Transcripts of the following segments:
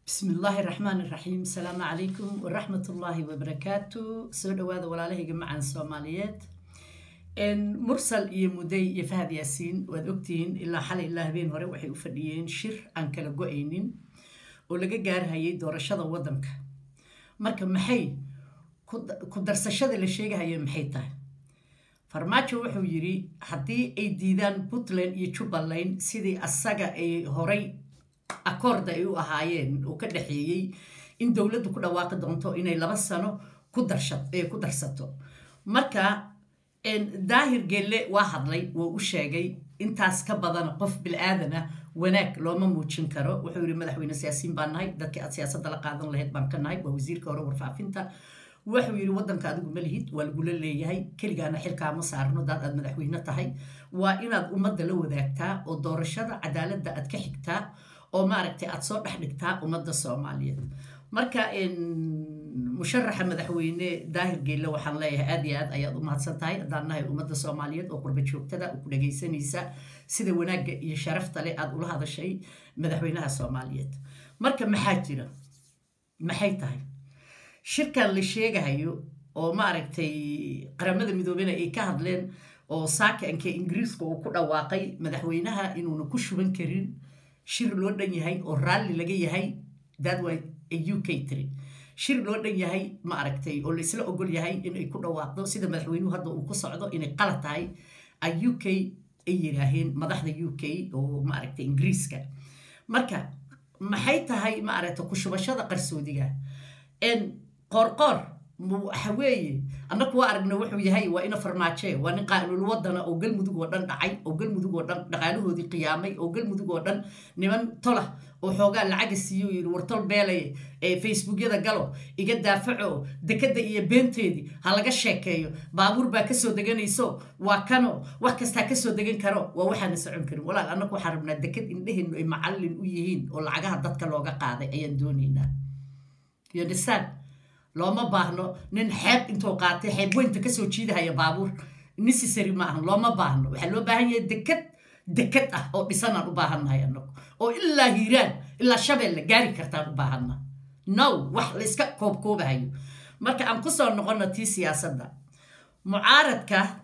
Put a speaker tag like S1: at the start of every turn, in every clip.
S1: Bismi illaahi raxmaan iraxiim. Asalaamu calaykum waraxmatullaahi wabarakaatu. Soo dhawaada, walaalahayga macaan Soomaaliyeed. Mursal iyo Mudey iyo Fahad Yaasiin, waad ogtihiin, ilaa xalay ilaa habeen hore waxay u fadhiyeen shir aan kala go-aynin oo laga gaarhayay doorashada waddanka. Marka maxay ku darsashada la sheegahayo maxay tahay? Farmaajo wuxuu yidhi haddii ay diidaan Puntland iyo Jubbaland, sidii asaga ay horay accord-da ay u ahaayeen oo ka dhexeeyey, in dowladdu ku dhawaaqi doonto inay 2 sano ku darsato. Marka Daahir Gelle waa hadlay, wuu u sheegay intaas ka badan qof bil-aadana wanaag looma muujin karo. Wuxuu yidhi, "Madaxweyne, siyaasiyiin baan nahay, dadkii aad siyaasadda la qaadan lahayd baan ka nahay." Waa wasiirka hore warfaafinta. Wuxuu yidhi, "Waddanka adigu ma lihid, waa lagula leeyahay, keligaana xilkaama saarno. Daad aad madaxweyne tahay, waa inaad ummadda la wadaagtaa oo doorashada cadaaladda aad ka xigtaa oo maaragtay aad soo dhex dhigtaa ummadda Soomaaliyeed." Marka musharaxa madaxweyne Daahir Geelle waxaan leeyahay, aad iyo aad ayaad u mahadsan tahay. Haddaan nahay ummadda Soomaaliyeed oo qurba joogtada oo ku dhagaysanaysa, sida wanaagga iyo sharafta leh aad ula hadashay madaxweynaha Soomaaliyeed. Marka maxaa jira? Maxay tahay shirkan la sheegahayo oo maaragtay Qaramada Midoobena ay ka hadleen oo saaka anke Ingiriiska uu ku dhawaaqay madaxweynaha inuuna ku shuban karin shir loo dhan yahay oo raalli laga yahay? That waa UK tiri shir loo dhan yahay, ma aragtay, oo laisla ogol yahay in ay ku dhawaaqdo sida madaxweynuhu hadda uu ku socdo inay qalad tahay ay UK ay yiraaheen, madaxda UK oo maaragtay Ingiriiska. Marka maxay tahay, maaragtay, ku shubashada qarsoodiga en Qoorqoor? Waxa weeye, annaku waa aragna wuxuu yahay. Waa ina Farmaaje, waa nin qaa'ilul wadana oo Galmudug oo dhan dhacay, oo Galmudug oo dhan dhaqaalahoodii qiyaamay, oo Galmudug oo dhan niman tola oo xoogaa lacaga siiyo yidhi, "War tol beelay ee Facebookyada galo, iga daafaco, dekadda iyo beenteedii ha laga sheekeeyo, baabuur baa kasoo deganayso, waa kano wax kastaa kasoo degan karo." Waa waxaana socon karin, walaal. Annaku waxaan rabnaa dekad indheheenu ay macallin u yihiin oo lacagaha dadka looga qaaday ayaan doonaynaa. You understand? Looma baahno nin xeeb intuu qaatay xeeb weynta kasoo jiidahaya baabuur. Necessary ma ahan, looma baahno. Waxaa loo baahan yahay dekad, dekad ah oo dhisanaan u baahannahay annagu, oo ilaa Hiiraan ilaa Shabeelle gaari kartaan u baahanna, no wax la iska koobkoobahayo. Marka aan kusoo noqono tii siyaasadda mucaaradka,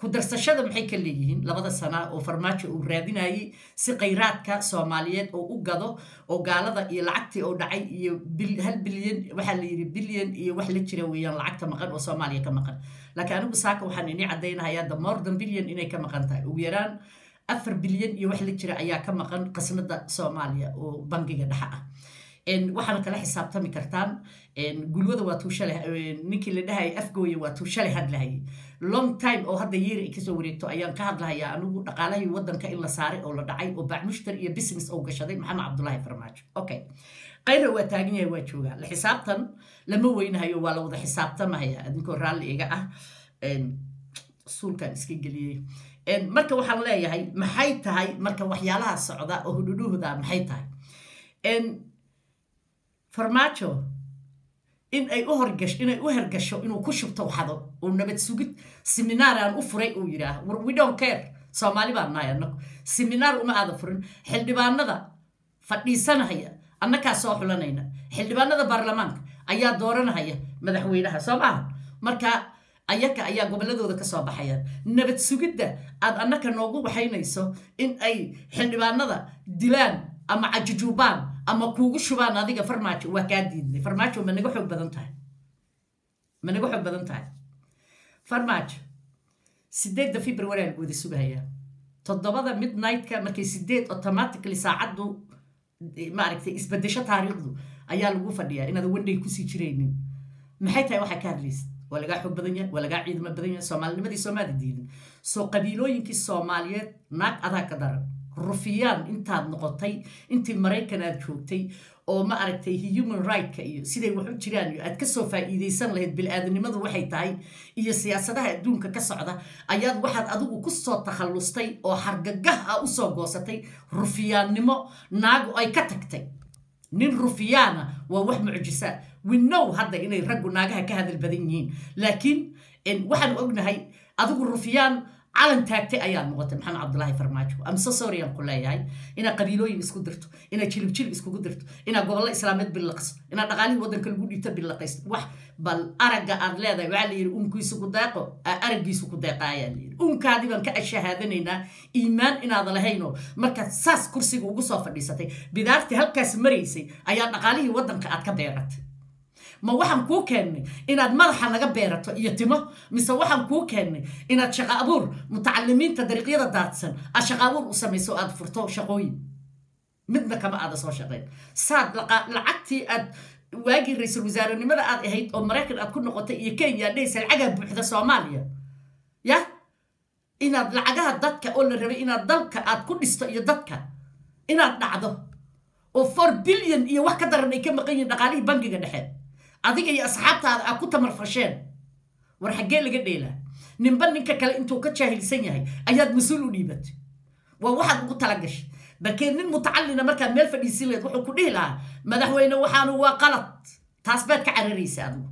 S1: ku darsashada maxay ka leeyihiin labada sana oo Farmaajo uu raadinayay si khayraadka Soomaaliyeed oo u gado oo gaalada iyo lacagtii oo dhacay iyo 1 bilyan, waxaa la yidhi bilyan iyo wax la jira weeyaan lacagta maqan oo Soomaaliya ka maqan. Laakiin anigu saaka waxaan inii caddaynahayaa the more than billion inay ka maqan tahay. Ugu yaraan 4 bilyan iyo wax la jira ayaa ka maqan qasnada Soomaaliya oo bangiga dhexe ah. Waxaana kala xisaabtami kartaan Gulwada. Waa tuushale ninkii la dhahayay Afgooye, waa tuushale hadlahayay long time oo hadda yeeri ay kasoo wareegto ayaan ka hadlahayaa anigu dhaqaalahii waddanka in la saaray oo la dhacay oo bacmushtar iyo business oo gashaday Maxamed Cabdulaahi Farmaajo. Okay, Kayra waa taagan yahay, waa joogaa. La xisaabtan lama weynahayo, waa la wada xisaabtamahaya. Adinkoo raalli iga ah, suulkan iska geliyey. Marka waxaan leeyahay, maxay tahay marka waxyaalaha socda oo hudhudhuhda? Maxay tahay Farmaajo in ay u horgasho, inay u hergasho inuu ku shubto waxado oo nabad sugid seminaar aan u furay uu yidhaah? We don't care, Soomaali baan nahay annagu. Seminaar uma aada furin. Xildhibaanada fadhiisanahaya annakaa soo xulanayna. Xildhibaanada baarlamaanka ayaa dooranahaya madaxweynaha, soo maaha? Marka ayaka ayaa gobolladooda kasoo baxayaan. Nabad sugidda aad annaka noogu waxaynayso in ay xildhibaanada dilaan ama cajujuubaan ama kuugu shubaan adiga Farmaajo, waa kaa diidnay. Farmaajo, ma naga xoog badan tahay? Ma naga xoog badan tahay, Farmaajo? 8-da February aan wada sugahayaa, 7-da midnight-ka markay 8 automatically saacaddu maaragtay isbedesho taariikhdu ayaa lagu fadhiyaa inaad one day kusii jiraynin. Maxay tahay waxaa ka hadlaysid? Waa lagaa xoog badan yahay, waa lagaa ciidamo badan yahay. Soomaalinimadii soomaali diidin soo qabiilooyinkii Soomaaliyeed naag adaa ka daran rufiyaan intaad noqotay intii Maraykan aad joogtay oo ma aragtay human right-ka iyo siday wax u jiraan iyo aad kasoo faa'iidaysan lahayd bil-aadanimadu waxay tahay iyo siyaasadaha adduunka ka socda, ayaad waxaad adigu kusoo takhallustay oo xargagah ah usoo goosatay rufiyaannimo naagu ay ka tagtay. Nin rufiyaana waa wax mucjisa. We know hadda inay raggu naagaha ka hadal badan yihiin, laakiin waxaan ognahay adigu rufiyaan Calan taagtay ayaad noqotay, Maxamed Cabdulaahi Farmaajo. Amse sorry aan ku leeyahay inaad qabiilooyin isku dirto, inaad jilib jilib iskugu dirto, inaad gobollo islaameed billaqso, inaad dhaqaalihii waddanka lagu dhiibto billaqaysto. Wax bal aragga aad leedahay, waxaa la yidhi unkiisu ku deeqo, araggiisu ku deeqa ayaa la yidhi. Unkaadii baan ka ashahaadanaynaa iimaan inaad lahaynoo markaad saas kursiga ugu soo fadhiisatay, bidaartii halkaas maraysay ayaa dhaqaalihii waddanka aad ka beeratay. Ma waxaan kuu keennay inaad madaxa naga beerato iyo timo, mise waxaan kuu keennay inaad shaqo abuur mutacalimiinta dariiqyada daadsan aad shaqo abuur u samayso, aad furto shaqooyin? Midna kama aada soo shaqayn. Saad lacagtii aad waagii ra-iisul wasaarenimada aad ahayd oo Maraykan aad ku noqotay iyo Kenya aad dhehaysa lacagaa buuxda Soomaaliya, ya inaad lacagaha dadka oo la rabay inaad dalka aad ku dhisto iyo dadka inaad dhacdo oo 4 bilyan iyo wax ka daran ay ka maqan yihiin dhaqaalihii bangiga dhexe, adiga iyo asxaabtaada aad ku tamarfasheen. War xaggee laga dheelaa? Ninba ninka kale intuu ka jaahilsan yahay ayaad mas-uul u dhiibatay. Waa waxaad ugu talagashay. Balkeed nin mutacallina markaad meel fadhiisin lahayd, wuxuu ku dhihi lahaa, "Madaxweyne, waxaanu waa qalad." Taas baad ka cararaysa adigu.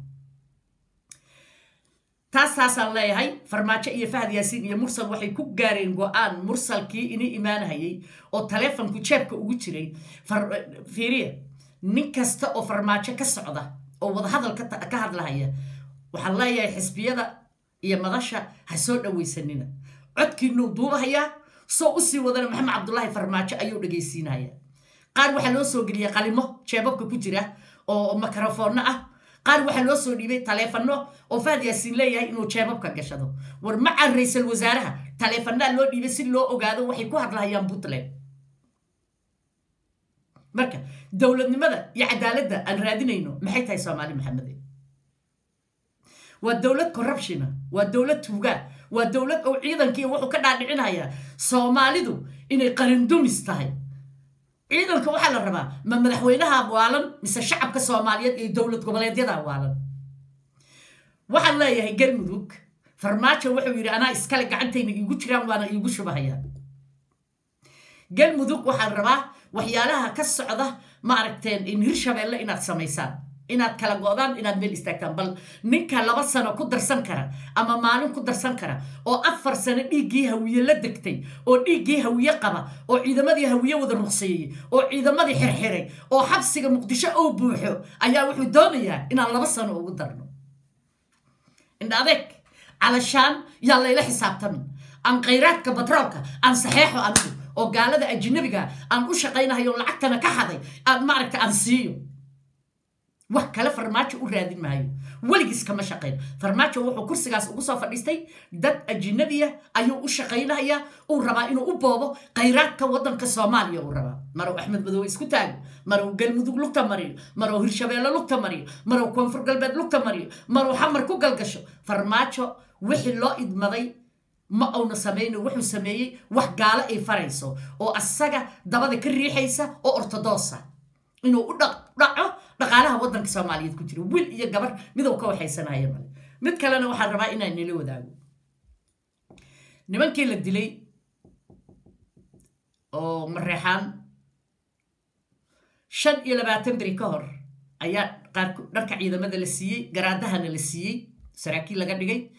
S1: Taas taasaan leeyahay. Farmaajo iyo Fahad Yaasiin iyo Mursal waxay ku gaareen go-aan. Mursalkii ini imaanahayay oo taleefonku jeebka ugu jiray, fiiriya, nin kasta oo Farmaajo ka socda oo wadahadal ka hadlahaya, waxaan leeyahay xisbiyada iyo madasha ha soo dhawaysanina. Codkiinuu duubahayaa, soo usii wadana Maxamed Cabdulaahi Farmaajo ayuu dhegaysiinaya. Qaar waxaa loo soo geliyay qalimo jeebabka ku jira oo makarafoonno ah, qaar waxaa loo soo dhiibay taleefano oo Fahad Yaasiin leeyahay inuu jeebabka gashado. War maca ra-iisul wasaaraha taleefanaa loo dhiibay si loo ogaado waxay ku hadlahayaan Puntland. Marka dowladnimada iyo cadaaladda aan raadinayno maxay tahay, Soomaali Maxamede? Waa dowlad corruption ah, waa dowlad tuugaa, waa dowlad oo ciidankii wuxuu ka dhaadhicinayaa Soomaalidu inay qarindumis tahay. Ciidanka waxaa la rabaa, ma madaxweynaha waalan mise shacabka Soomaaliyeed iyo dowlad goboleedyada waalan? Waxaan leeyahay Galmudug, Farmaajo wuxuu yidhi anaa iskale, gacantayna iigu jiraan waana iigu shubahayaan. Galmudug waxaan rabaa waxyaalaha ka socda, ma aragteen, in Hirshabeelle inaad samaysaan, inaad kala go'daan, inaad meel istaagtaan. Bal ninka 2 sano ku darsan kara ama maalin ku darsan kara oo 4 sano dhiiggii Hawiye la degtay, oo dhiiggii Hawiye qaba, oo ciidamadii Hawiye wada ruqseeyey, oo ciidamadii xirxiray, oo xabsiga Muqdisho oo buuxo, ayaa wuxuu doonayaa inaan 2 sano ugu darno. Indha adeeg calashaan yaa layla xisaabtamin, aan khayraadka batroolka aan saxeexo anigu, oo gaalada ajnabiga aan u shaqaynahayo lacagtana ka xaday aan maaragta aan siiyo. Wax kale Farmaajo u raadin maayo, weligiis kama shaqayn. Farmaajo wuxuu kursigaas ugu soo fadhiistay dad ajnabiya ayuu u shaqaynayaa, uu rabaa inuu u boobo khayraadka waddanka Soomaaliya. Uu rabaa maruu Axmed Madoobe isku taago, maruu Galmudug lugta mariyo, maruu Hirshabeelle lugta mariyo, maruu Koonfur Galbeed lugta mariyo, maruu Xamar ku galgasho. Farmaajo wixii loo idmaday ma uuna samayno. Wuxuu sameeyey wax gaalo ay farayso oo asaga dabada ka riixaysa oo ortodoosa, inuu u dhaco dhaqaalaha waddanka Soomaaliyeed ku jira. Wiil iyo gabar miduu ka waxaysanaya male. Mid kalena waxaan rabaa inaan nila wadaago. Nimankii la dilay oo Mareexaan, 25 beri ka hor ayaa qaar dharka ciidamada la siiyey, garaadahana la siiyey, saraakiil laga dhigay.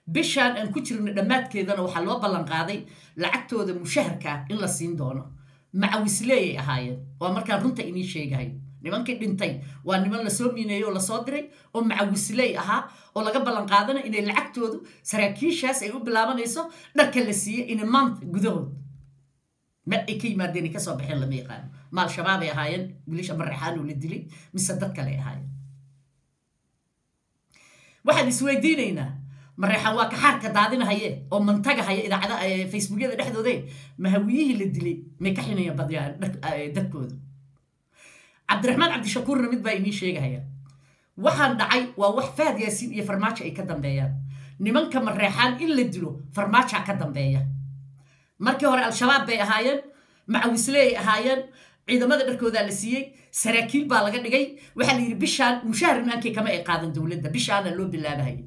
S1: Bishaan aan ku jirno dhammaadkeedana waxaa loo ballan qaaday lacagtooda mushaharka in la siin doono. Macawisleeyay ahaayeen. Waa markaan runta inii sheegahayo. Nimankii dhintay waa niman lasoo miineeyey oo lasoo diray oo macawisley ahaa, oo laga ballan qaadana inay lacagtoodu saraakiishaas ay u bilaabanayso dharka la siiyey in maanta gudahood. Meel ay ka yimaadeen ay kasoo baxeen lama yaqaano. Ma Al-Shabaabay ahaayeen wiilasha Mareexaan oo la dilay, mise dad kale ahaayeen? Waxaan isweydiinaynaa, Mareexaan waa kaxaarka daadinahaye oo mantagahaya idaacada Facebookyada dhexdoode, ma Hawiyihii la dilay may ka xinayaan badyaan dadkoodu? Cabdiraxmaan Cabdishakuurna mid baa inii sheegahaya. Waxaan dhacay waa wax Fahad Yaasiin iyo Farmaajo ay ka dambeeyaan. Nimanka Mareexaan in la dilo Farmaajaa ka dambeeya. Markii hore Al-Shabaab bay ahaayeen, macawisleey ahaayeen, ciidamada dharkoodaa la siiyey, saraakiil baa laga dhigay. Waxaa la yidhi bishaan mushahar maankii kama ay qaadan dowladda, bishaana loo bilaabahayay.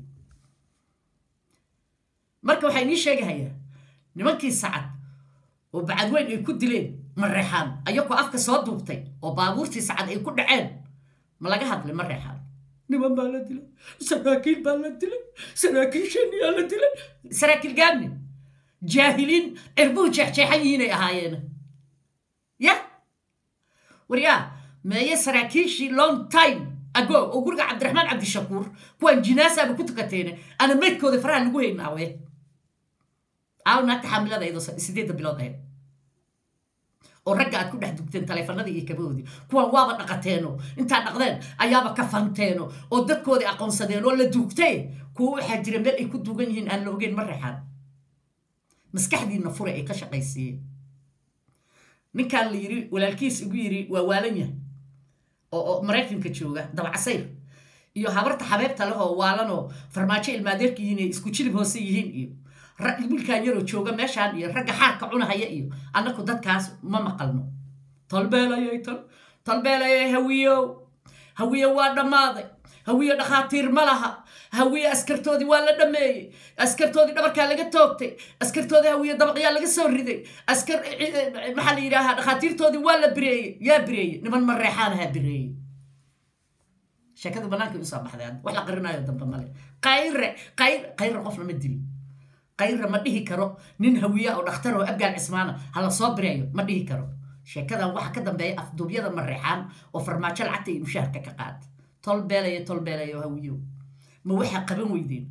S1: Marka waxaa inii sheegahayaa nimankii Sacad oo Bacadweyn ay ku dileen Mareexaan, ayagoo afka soo duubtay oo baabuurtii Sacad ay ku dhaceen, ma laga hadlay Mareexaan? Niman baa la dilay, saraakiil baa la dilay, saraakiisheeniyaa la dilay, saraakiil gaabni. Jaahiliin cirbuhu jeexjeexan yihiinay ahaayeen. Ya waryaa, meeye saraakiishii long time ago oo guriga Cabdiraxmaan Cabdishakuur kuwaan jinaasaaba ku tukateene ana meydkooda faraha lagu haynaawe? Aaw naagta xaamilada iyadoo 8-da bilood ahayd oo ragga aad ku dhex dugteen taleefanadii iyo kabahoodii? Kuwaan waaba dhaqateeno, intaa dhaqdeen ayaaba kafanteeno oo dadkoodii aqoonsadeen oo la duugtay. Kuwa waxaa jira meel ay ku duugan yihiin aan la ogeyn. Ma reexaan maskaxdiina fure ay ka shaqaysiiyeen. Ninkaan la yiri walaalkiis igu yiri waa waalan yahay oo Maraykanka jooga, Dabacasayr, iyo habarta xabeebta leh oo waalanoo Farmaajo ilmaadeerka yihiin ay isku jilib hoose yihiin, iyo wiilkaan yaroo jooga meeshaan, iyo ragga xaarka cunahaya, iyo annaku dadkaas ma maqalno. Tolbeelayay, tol tolbeelayay, Hawiyow, Hawiyo waa dhammaaday. Hawiyo dhakhaatiir ma laha. Hawiye askartoodii waa la dhameeyey, askartoodii dhabarkaa laga toogtay, askartoodii Hawiye dabaqyaa laga soo riday, askar maxaa la yidhaahaa, dhakhaatiirtoodii waa la bireeyey. Yaa bireeyey? Niman Mareexaanahaa bireeyey. Sheekada banaanka usoo baxday hadda, wax la qarinayo dambe male. Qayre, Qayre, Qayre qofna ma dilin. Qayre ma dhihi karo nin Hawiya oo dhakhtar oo Abgaal Cismaana hala soo bireeyo, ma dhihi karo. Sheekadan waxa ka dambeeya afduubyada Mareexaan oo Farmaajo lacagta iyo mushaharka ka qaata. Tolbeelayo, tolbeelayo, Hawiyo, ma waxaa qaban weydeen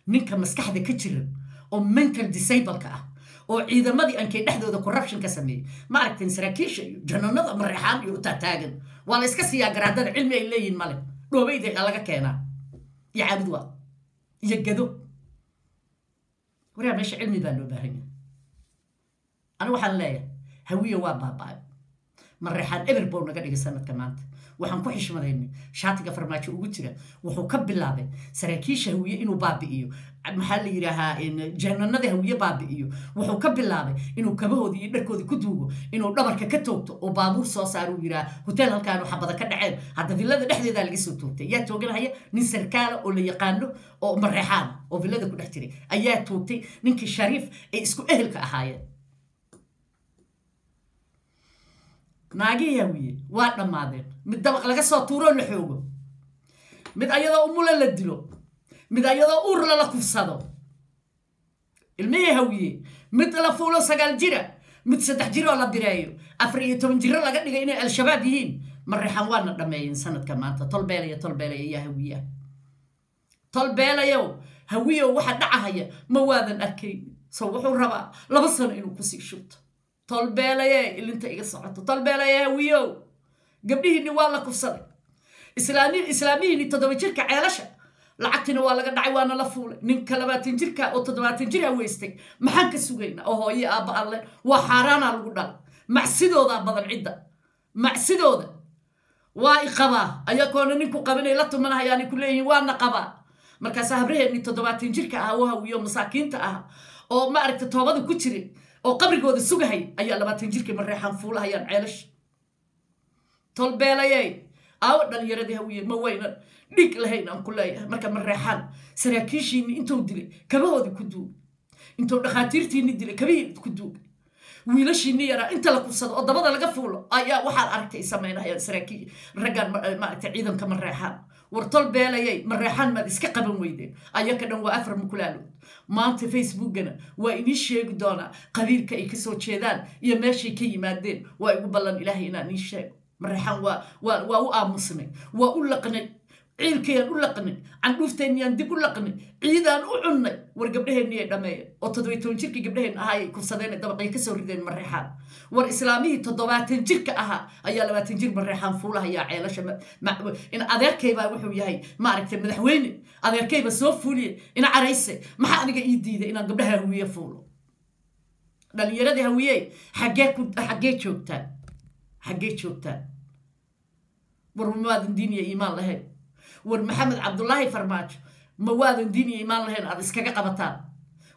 S1: ninka maskaxda ka jiran oo mental disableka ah oo ciidamadii ankay dhexdooda corruption ka sameeyey? Ma aragteen saraakiisha iyo jananada Mareexaan iyo utaataagan? Waa la iska siiyaa garaadada, cilmi ay leeyihin male. Dhoobayda laga keenaa iyo Caabudwa iyo Gado. Waraa, meesha cilmi baa loo baahan yahay. Anigu waxaan leeyahay Hawiye waa baaba'ay. Mareexaan eber buu naga dhigay sanadka maanta. Waxaan ku xishmadaynay shaatiga Farmaajo ugu jira. Wuxuu ka bilaabay saraakiisha Hawiye inuu baabi'iyo, maxaa la yidhaahaa, jananada Hawiye baabi'iyo. Wuxuu ka bilaabay inuu kabahoodii iyo dharkoodii ku duugo, inuu dhabarka ka toogto oo baabuur soo saaro uu yidhaha hotel halkaanu xabada ka dhaceen. Hadda villada dhexdeedaa laga soo toogtay. Yaa tooganahaya? Nin sarkaala oo la yaqaano oo Mareexaana oo villada ku dhex jiray ayaa toogtay ninkii Shariif ay isku ehelka ahaayeen. Naagihii Hawiye waa dhammaadeen. Mid dabaq laga soo tuuroo la xoogo, mid ayadoo umula la dilo, mid ayadoo uur lala kufsado. Ilmihii Hawiye mid la fuulo 9 jira, mid 3 jiroo la bireeyo, 14 jiro laga dhigay inay Al-Shabaab yihiin. Mareexan waana dhammeeyeen sanadka maanta. Tolbeelaya, tolbeelaya, yaa Hawiyaha, tolbeelayow, Hawiyow, waxa dhacahaya ma waadan arkayn? So wuxuu rabaa 2 sano inuu kusii shubto. Tolbeelaye, ilinta iga socoto. Tolbeelaye, Hawiyow, gabdhihiinni waa la kufsaday, islaamihiinni 7 jirka ceelasha lacagtina waa laga dhacay, waana la fuulay. Ninka 20 jirka oo 70 jir haweystay maxaan ka sugaynaa oo hooye aabba alle? Waa xaaraanaa lagu dhalay. Macsidoodaa badan, cidda macsidooda waa i qabaa, ayagoona ninku qabinay la tumanahayaanay ku leeyihiin waana qabaa. Markaasaa habraheenni 70 jirka ah oo Hawiyo masaakiinta ah oo ma aragta toobada ku jiray oo qabrigooda sugahay ayaa 20 jirkii Mareexaan fuulahayaan ceelasha. Tolbeelayey, aawo dhalinyaradii Hawiye? Ma waynan dhig lahayn aan ku leeyahay. Marka Mareexaan saraakiishiinni intuu dilay kabahoodii ku duugay, intuu dhakhaatiirtiinni dilay kabihii ku duugay, wiilashiinni yaraa inta la kufsado oo dabada laga fuulo ayaa waxaad aragtay samaynayaan saraakiil raggan maaragtay ciidanka Mareexaan. War tolbeelayay, Mareexaan maad iska qaban weydeen? Ayaka dhan waa afar mukulaalood. Maanta Facebookana waa inii sheegi doonaa qabiilka ay kasoo jeedaan iyo meeshay ka yimaadeen. Waa igu ballan Ilaahay inaan ii sheego. Mareexaan waa u aamusnay, waa u laqnay, ciilkayaan u laqnay, candhuufteenniyaan dib u laqnay, ciidaan u cunnay. War gabdhaheenniyay dhammeeyeen oo 17 jirkii gabdhaheen ahaayay kufsadeen, dabaqay kasoo rideen Mareexaan. War islaamihii 70 jirka ahaa ayaa 20 jir Mareexaan fuulahayaa ceelasha. In adeerkaybaa wuxuu yahay maaragtay madaxweyne, adeerkayba soo fuuliye ina carayse. Maxaa aniga ii diiday inaan gabdhaha Hawiye fuulo? Dhalinyaradii Hawiye xaggee ku xaggee joogtaan? Xaggee joogtaan? War maadan diin iyo iimaan lahayn? War Maxamed Cabdulaahi Farmaajo ma waadan diin iyo iimaan lahayn aad iskaga qabataan?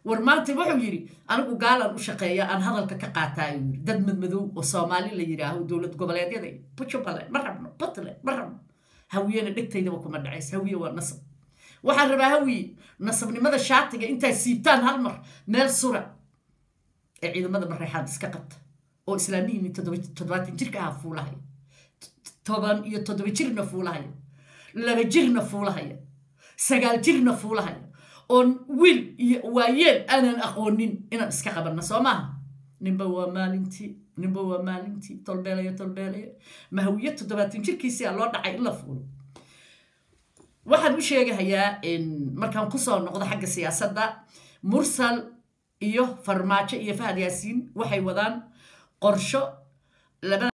S1: War maanta wuxuu yidhi anigu gaalaan u shaqeeya aan hadalka ka qaataa ayuu yidhi. Dad madmadow oo Soomaali la yidhaaho, dowlad goboleedyada Jubbaland ma rabno, Puntland ma rabno, Hawiyena dhegtaydaba kuma dhacaysa. Hawiye waa nasab. Waxaan rabaa Hawiye nasabnimada shaatiga intaad siibtaan hal mar meel sura ee ciidamada Mareexaan iska qabta oo islaamihiinni 70 jirka ahaa fuulahaya, 17 jirna fuulahaya, 2 jirna fuulahaya, 9 jirna fuulahaya. Oon wiil iyo waayeel aanan aqoonin inaan iska qabanno, soo maaha? Ninba waa maalintii, ninba waa maalintii. Tolbeelayo, tolbeelayo, mahawiye 70 jirkiisia loo dhacay in la fuulo. Waxaan u sheegahayaa, markaan kusoo noqdo xagga siyaasadda, Mursal iyo Farmaajo iyo Fahad Yaasiin waxay wadaan qorsho labada